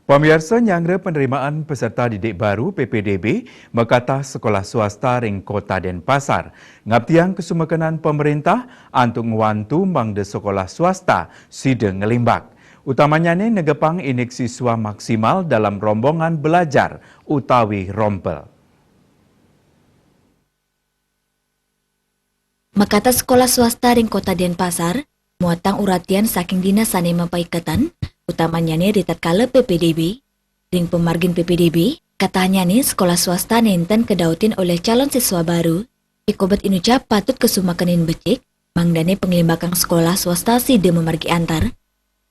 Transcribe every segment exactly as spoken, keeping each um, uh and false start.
Pamiarsa, nyanggra penerimaan peserta didik baru, P P D B, makatah sekolah swasta ring Kota Denpasar ngaptiang kasumakenan pemerintah antuk ngwantu mangda sekolah swasta sida nglimbak. Utamanyane negepang indik siswa maksimal dalam rombongan belajar utawi rompel. Makatah sekolah swasta ring Kota Denpasar muatang uratian saking dinas sane mapaiketan, utamanyane ritatkala P P D B. Ring pamargin P P D B, katahnyane sekolah swasta nenten kadautin olih calon siswa baru, ikobet inucap patut kasumakenin becik, mangdane panglimbakang sekolah swasta sida mamargi antar.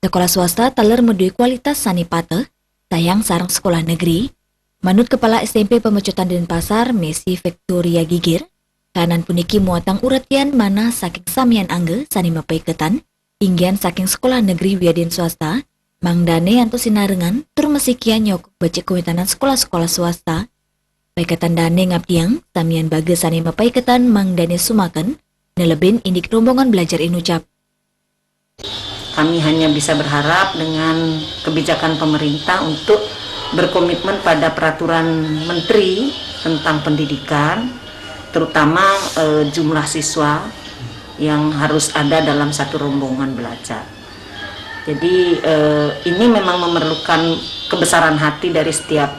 Sekolah swasta taler madue kualitas sane pateh, sayang sareng sekolah negeri. Manut Kepala S M P Pamecutan Denpasar, Messi Victoria Gigir, kahanan puniki muatang uratian manah saking samian angga sane mapaiketan, inggihan saking sekolah negeri wiadin swasta, mangdane antuk sinarengan tur masikian nyokok becik kawentanan sekolah-sekolah swasta. Paiketan dane ngaptiang samian baga sane mapaiketan mangdane sumaken, nelebin indik rombongan belajar inucap. Kami hanya bisa berharap dengan kebijakan pemerintah untuk berkomitmen pada peraturan menteri tentang pendidikan, terutama eh, jumlah siswa yang harus ada dalam satu rombongan belajar. Jadi eh, ini memang memerlukan kebesaran hati dari setiap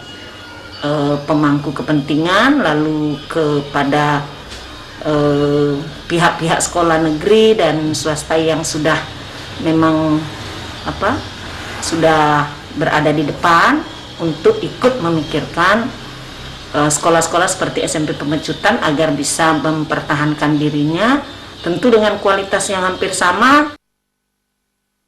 eh, pemangku kepentingan, lalu kepada eh, pihak-pihak sekolah negeri dan swasta yang sudah memang apa sudah berada di depan untuk ikut memikirkan eh, sekolah-sekolah seperti S M P Pemecutan agar bisa mempertahankan dirinya, tentu dengan kualitas yang hampir sama.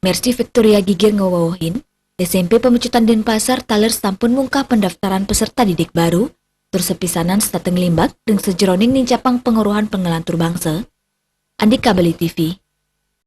Mercy Victoria Gigir ngawewehin, S M P Pemecutan Denpasar taler sampun mungkah pendaftaran peserta didik baru, tur sapisanan setata nglimbak ring sajeroning nincapang pangweruhan panglantur bangsa. Andika Bali T V,